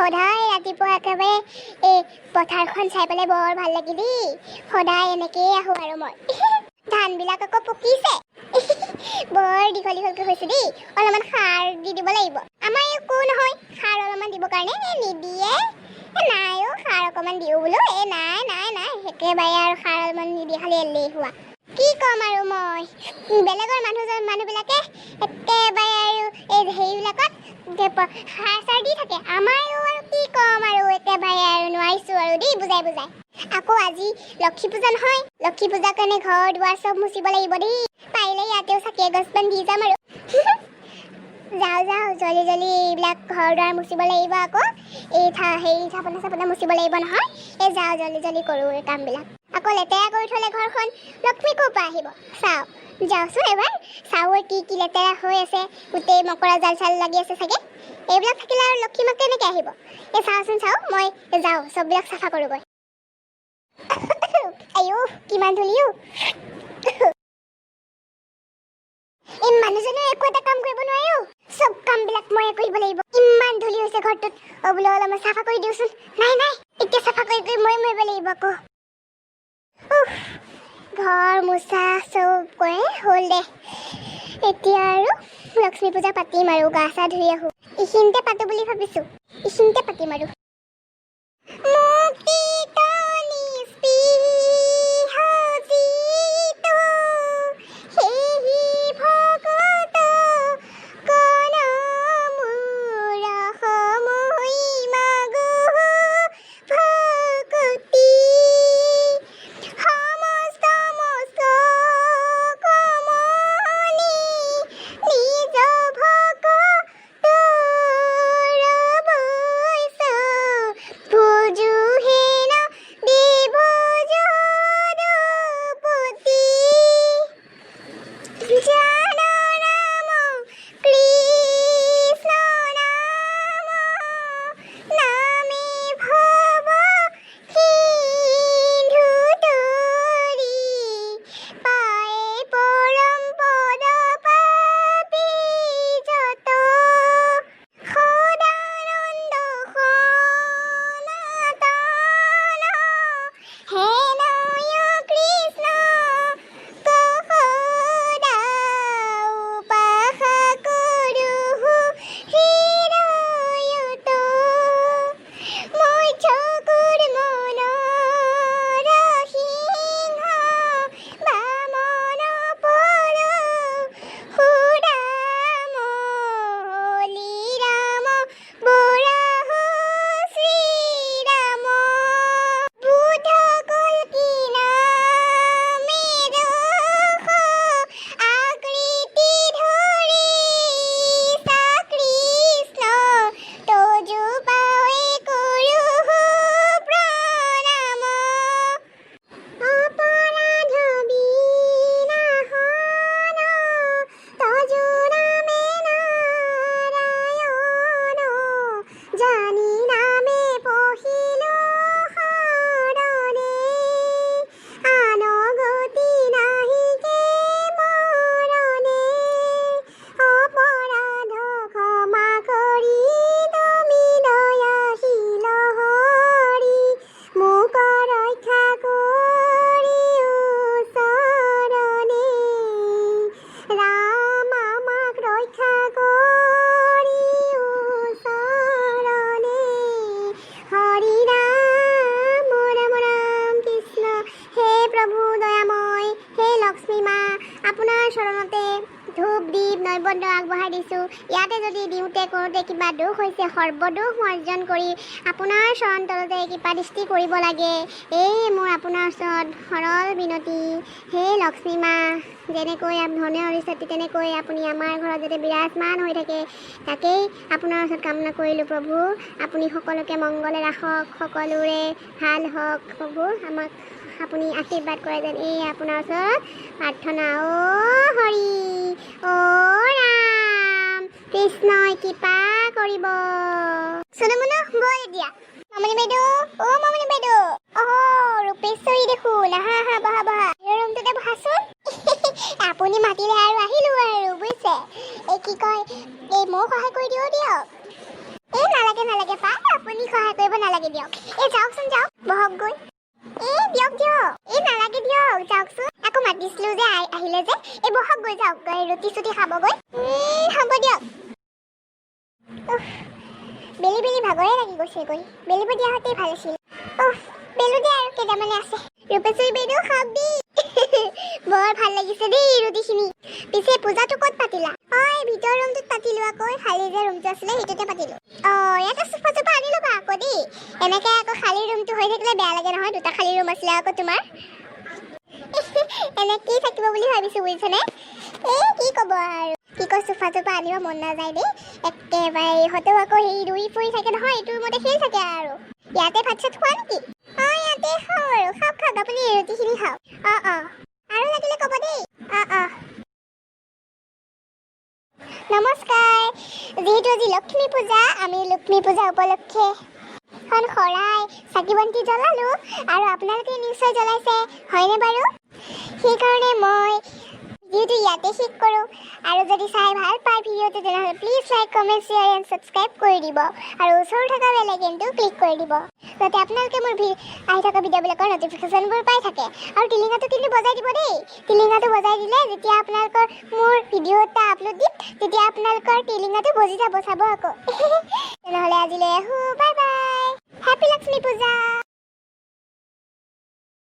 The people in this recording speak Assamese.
সদায় ৰাতিপুৱা একেবাৰে এই পথাৰখন চাই পেলাই বৰ ভাল লাগে দেই। সদায় এনেকেই আহোঁ আৰু মই। ধানবিলাক আকৌ পকিছে, বৰ দীঘল দীঘলকৈ হৈছে দেই। অলপমান সাৰ দি দিব লাগিব। আমাৰ একো নহয়, সাৰ অলপমান দিবৰ কাৰণে এই নিদিয়ে। এ নাই অ', সাৰ অকণমান দিওঁ বোলো। এই নাই নাই নাই, একেবাৰে আৰু সাৰ অলপমান নিদিয়ে, খালি এলেহুৱা। কি ক'ম আৰু মই? বেলেগৰ মানুহজন মানুহবিলাকে একেবাৰে আৰু এই হেৰিবিলাকত সাৰ চাৰ দি থাকে। আমাৰো আৰু কি ক'ম আৰু, একেবাৰে আৰু নোৱাৰিছোঁ আৰু দেই বুজাই বুজাই। আকৌ আজি লক্ষী পূজা নহয়? লক্ষী পূজাৰ কাৰণে ঘৰ দুৱাৰ চব মুচিব লাগিব দেই। পাৰিলে ইয়াতেও চাকি এগছমান দি যাম আৰু। যাওঁ যাওঁ, জলদি জলদি এইবিলাক ঘৰ দুৱাৰ মুচিব লাগিব। আকৌ এই হেৰি থাপনা চাপনা মুচিব লাগিব নহয়। এই যাওঁ, জলদি জলদি কৰোঁ এই কামবিলাক। আকৌ লেতেৰা কৰি থ'লে ঘৰখন লক্ষ্মী ক'ৰ পৰা আহিব? চাওঁ, যাওঁচোন এবাৰ চাওঁ, কি কি লেতেৰা হৈ আছে। গোটেই মকৰা জাল চাল লাগি আছে চাগে। এইবিলাক থাকিলে আৰু লক্ষ্মী মা কেনেকৈ আহিব? এই চাওঁচোন, চাওঁ, মই যাওঁ, চববিলাক চাফা কৰোঁগৈ। আইঅ, কিমান ধূলি অ'। এই মানুহজনে একো এটা কাম কৰিব নোৱাৰে অ'। চব কামবিলাক ময়ে কৰিব লাগিব। ইমান ধূলি হৈছে ঘৰটোত। অ' বোলো অলপমান চাফা কৰি দিওঁচোন। নাই নাই, এতিয়া চাফা কৰি কৰি মই মৰিব লাগিব আকৌ। উফ, ঘৰ মোচা চব কৰে হ'ল দে। এতিয়া আৰু লক্ষ্মী পূজা পাতিম আৰু গা চা ধুই আহোঁ। এইখিনিতে পাতো বুলি ভাবিছোঁ, এইখিনিতে পাতিম আৰু। মুক্তিত নিস্পৃহ যিটো, সেহি ভকত গণ মোৰ সমৈ মাগো ভকতি। সমস্ত মস্তক মণি নিজ ভকতৰ বৈশ ভুজু হেন দেৱ যদুপতি। জান ৰাম কৃষ্ণ নাম নামে ভৱ সিন্ধু তৰি পায়ে পৰম পদ পাপী যত সদানন্দ সনাতন হেনয় কৃষ্ণ সদা উপাসা কৰোঁ হৃদয়ত। মই চকুৰ নৰসিংহ বামন পৰশুৰাম ৰাম বৰাহ শ্ৰীৰাম। বুধ কল্কি নামে ৰস আকৃতি ধৰি কৃষ্ণ তজু পাৱে কৰোঁ প্ৰণাম। অপৰাধ বিনাশন তজু নামে নাৰায়ণ জানি নামে পশিলো শৰণে আন গতি নাহিকে মৰণে। অপৰাধ ক্ষমা কৰি তুমি দয়াশীল হৰি মোক ৰক্ষা কৰি চৰণে। ৰাম, আমাক ৰক্ষা কৰি চৰণে। হৰি ৰাম ৰাম ৰাম কৃষ্ণ। হে প্ৰভু দয়াময়, হে লক্ষ্মী মা, আপোনাৰ চৰণতে ধূপ দীপ নৈবেদ্য আগবঢ়াই দিছোঁ। ইয়াতে যদি দিওঁতে কৰোঁতে কিবা দোষ হৈছে, সৰ্বদোষ মাৰ্জন কৰি আপোনাৰ চৰণ তলতে কৃপা দৃষ্টি কৰিব লাগে। এই মোৰ আপোনাৰ ওচৰত সৰল বিনতি। হে লক্ষ্মী মা, যেনেকৈ ধনে অধিষ্ঠাত্ৰী, তেনেকৈ আপুনি আমাৰ ঘৰত যাতে বিৰাজমান হৈ থাকে, তাকেই আপোনাৰ ওচৰত কামনা কৰিলোঁ। প্ৰভু, আপুনি সকলোকে মংগলে ৰাখক, সকলোৰে ভাল হওক। প্ৰভু, আমাক আপুনি আশীৰ্বাদ কৰে যেন, এই আপোনাৰ ওচৰত প্ৰাৰ্থনা। অ' হৰি, অ' ৰাম, কৃষ্ণই কৃপা কৰিব। চুনুমুনু, ব'ল এতিয়া। মামনি বাইদেউ, অ' মামনি বাইদেউ। অ' ৰূপেশ্বৰী দেখোন, আহা আহা, বহা বহা, এই ৰুমটোতে বহাচোন। আপুনি মাতিলে আৰু আহিলো আৰু, বুজিছে। এই কি কয়, এই ময়ো সহায় কৰি দিওঁ দিয়ক। এই নালাগে নালাগে পাই, আপুনি দিয়ক। এই যাওকচোন, যাওক, বহকগৈ। এই দিয়ক দিয়ক। এই নালাগে দিয়ক, যাওকচোন। আকৌ মাতিছিলো যে আহিলে যে। এই বহকগৈ, যাওকগৈ, ৰুটি চুটি খাবগৈ। হ'ব দিয়ক। উফ, বেলি বেলি ভাগৰে লাগি গৈছেগৈ। বেলিব দিয়াহতেই ভাল আছিল। উফ, বেলো দে আৰু কেইটামানে আছে। ৰূপেশ্বৰী বাইদেউ, খাওক দেই। বৰ ভাল লাগিছে দেই ৰুটিখিনি। পিছে পূজাটো ক'ত পাতিলা? অ, এই ভিতৰৰ ৰুমটোত পাতিলো আকৌ। এই খালী যে ৰুমটো আছিলে, সেইটোতে পাতিলো। অ, ইয়াতে চোফা চোফা আনি ল'বা আকৌ দেই। এনেকে আকৌ খালী ৰুমটো হৈ থাকিলে বেয়া লাগে নহয়। দুটা খালী ৰুম আছিলে আকৌ তোমাৰ। এনেকেই থাকিব বুলি ভাবিছো, বুজিছেনে? এই কি ক'ব আৰু, কি কয়, চোফা চোফা আনিব মন নাযায় দেই একেবাৰে। ইহঁতেও আকৌ সেই দৌৰি ফুৰি থাকে নহয়, এইটো ৰুমতে খেলি থাকে আৰু। ইয়াতে ভাত চাত খোৱা নেকি? অ, ইয়াতে খাওঁ আৰু। খাওক খাওক, আপুনি এই ৰুটিখিনি খাওক। অ অ, আৰু লাগিলে ক'ব দেই। অ অ। নমস্কাৰ। যিহেতু আজি লক্ষ্মী পূজা, আমি লক্ষ্মী পূজা উপলক্ষে এখন শৰাই, চাকি বন্তি জ্বলালো আৰু আপোনালোকে নিশ্চয় জ্বলাইছে, হয়নে বাৰু? সেইকাৰণে মই ভিডিঅ'টো ইয়াতে শেষ কৰোঁ। আৰু যদি চাই ভাল পায় ভিডিঅ'টো, তেনেহ'লে please like, comment, share and subscribe কৰি দিব আৰু ওচৰত থকা বেল আইকনটো ক্লিক কৰি দিব, যাতে আপোনালোকে মোৰ আহি থকা ভিডিঅ'বিলাকৰ ন'টিফিকেশ্যনবোৰ পাই থাকে। আৰু টিলিঙাটো কিন্তু বজাই দিব দেই। টিলিঙাটো বজাই দিলে যেতিয়া আপোনালোকৰ মোৰ ভিডিঅ' এটা আপলোড দিম, তেতিয়া আপোনালোকৰ টিলিঙাটো বজি যাব, চাব আকৌ। তেনেহ'লে আজিলৈ আহোঁ। বাই বাই, হেপী লক্ষ্মী পূজা।